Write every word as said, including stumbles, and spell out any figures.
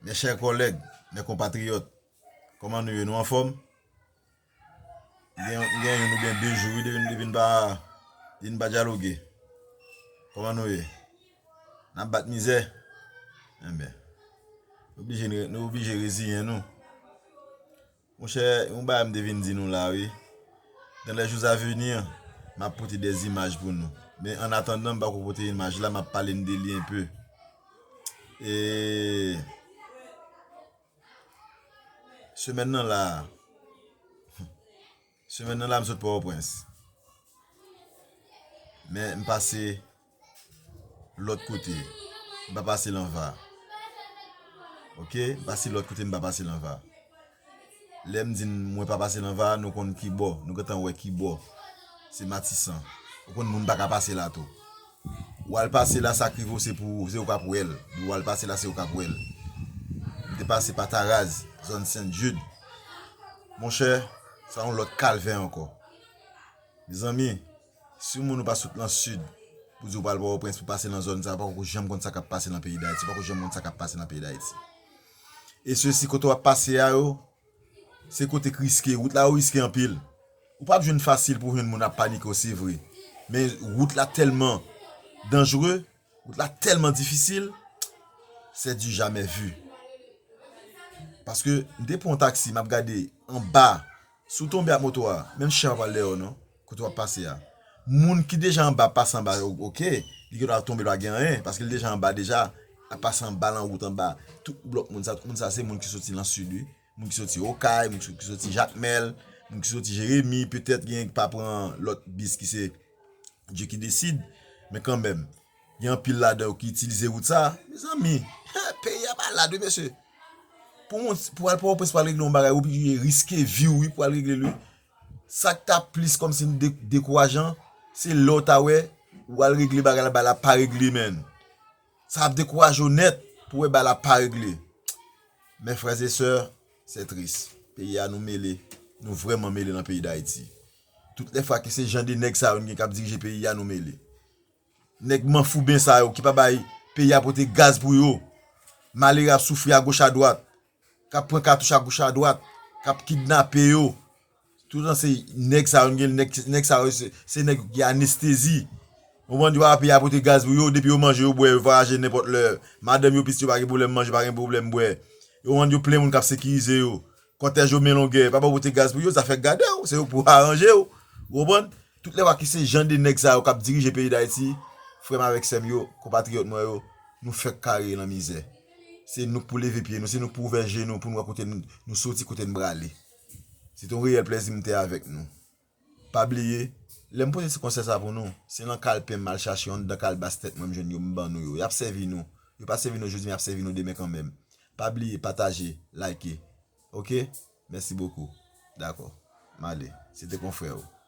Mes chers collègues, mes compatriotes, kòman nou ye? Nou anfòm? M gen, m gen youn oubyen de jou, wi, depi, depi n pa, depi n pa dyaloge. Kòman nou ye? N ap bat mizè? Enben, nou oblije, nou oblije reziyen nou. Monchè, yon bagay m te vin di nou la, wi. Dans les jours à venir, m ap pote des images pou nou. Men an atandan, m pa ko pote imaj la, m ap pale n de li enpe. E semèn nan la, semèn nan la, m sot Pòtoprens. Men m pase lòt kote. M pa pase Lanva. Oke? M pase lòt kote, m pa pase Lanva. Lè m di n mwen pa pase Lanva, nou konn ki bò. Nou gentan wè ki bò. Se Matisan. Ou konn moun pa ka pase la tou. W al pase la, sa k rive w, se pou ou, se ou k ap wè l. W al pase la, se ou k ap wè l. M te pase pa Taraz, zòn Sent Jid. Monchè, sa yon lòt kalvè ankò. Mezanmi, si yon moun ou pa sot nan sid, pou di w pral Pòtoprens pou pase nan zòn sa, ou pako janm konn sa k ap pase nan peyi Dayiti, ou pako janm konn sa k ap pase nan peyi Dayiti. E sesi kote w ap pase a yo, se kote k riske, wout la yo riske anpil. Ou p ap jwenn fasil pou w jwenn moun ap panike w, se vre. Men wout la tèlman danjere, wout la tèlman difisil, c'est du jamais vu. Paske m te pran yon taksi, m ap gade anba. Si w tonbe ak moto a, menm chen pa pral dèyè w non, kote w ap pase a. Moun ki deja anba ap pase anba, o-, oke, li gentan ap tonbe, l pa gen anyen, paske l deja anba deja, ap pase anba nan wout anba. Tout blòk moun sa, tout moun sa se moun ki soti nan sid, wi. Moun ki soti Okay, moun ki soti Jakmèl, moun ki soti Jeremi, petèt gen ki pa pran lòt bis ki se Dye ki desid. Men kanmenm, gen anpil ladan yo ki itilize wout sa. Mezanmi, peyi a malad, wi, mesye. Pou moun, pou al Pòtoprens pou al regle yon bagay, ou oblije riske vi w, wi, pou al regle l, wi. Sa k ta plis kòmsi de-, dekourajan, se lè w ta wè, ou al regle bagay la, bagay la pa regle, menn. Sa ap dekouraje w nèt pou wè bagay la pa regle. Mes frères et sœurs, c'est triste. Peyi a nou mele, nou vrèman mele nan peyi Dayiti. Tout lè fwa ke se jan de nèg sa yo n gen k ap dirije peyi a, nou mele. Nèg manfouben sa yo ki pa bay peyi a pote gaz pou yo. Malere ap soufri agoch adwat, k ap pran katouch agoch adwat, k ap kidnape yo. Toutan se nèg sa yo n gen, nèg, nèg sa yo se, se nèg ki anestezi. Ou konprann, yo pa peye a pote gaz pou yo, depi yo manje, yo bwè, yo vwayaje nenpòt lè. Madanm yo, pitit yo pa gen pwoblèm manje, pa gen pwoblèm bwè. Yo konprann, yo plen moun k ap sekirize yo. Kòtèj yo men longè, pa ba yo pote gaz pou yo, zafè k gade w, se yo k pou aranje w. Ou konprann? Tout lè w wè ki se jan de nèg sa yo k ap dirije peyi Dayiti, frè m avèk sè m yo, konpatriyòt mwen yo, nou fèk kare nan mizè. Se nou k pou leve pye nou, se nou k pou ouvè je nou pou n wè kote n, nou soti, kote n prale. Se te yon reyèl plèzi m te avèk nou. Pa bliye, lè m pote ti konsèy sa pou nou, se nan kalpen m al chache yo, anndan kalbas tèt mwen m jwenn yo, m ban nou yo. Y ap sèvi nou. Yo pa sèvi nou jodi, men y ap sèvi nou demen kanmenm. Pa bliye pataje, like. Oke? Mèsi bokou. Dakò. M ale. Se te konfrè w.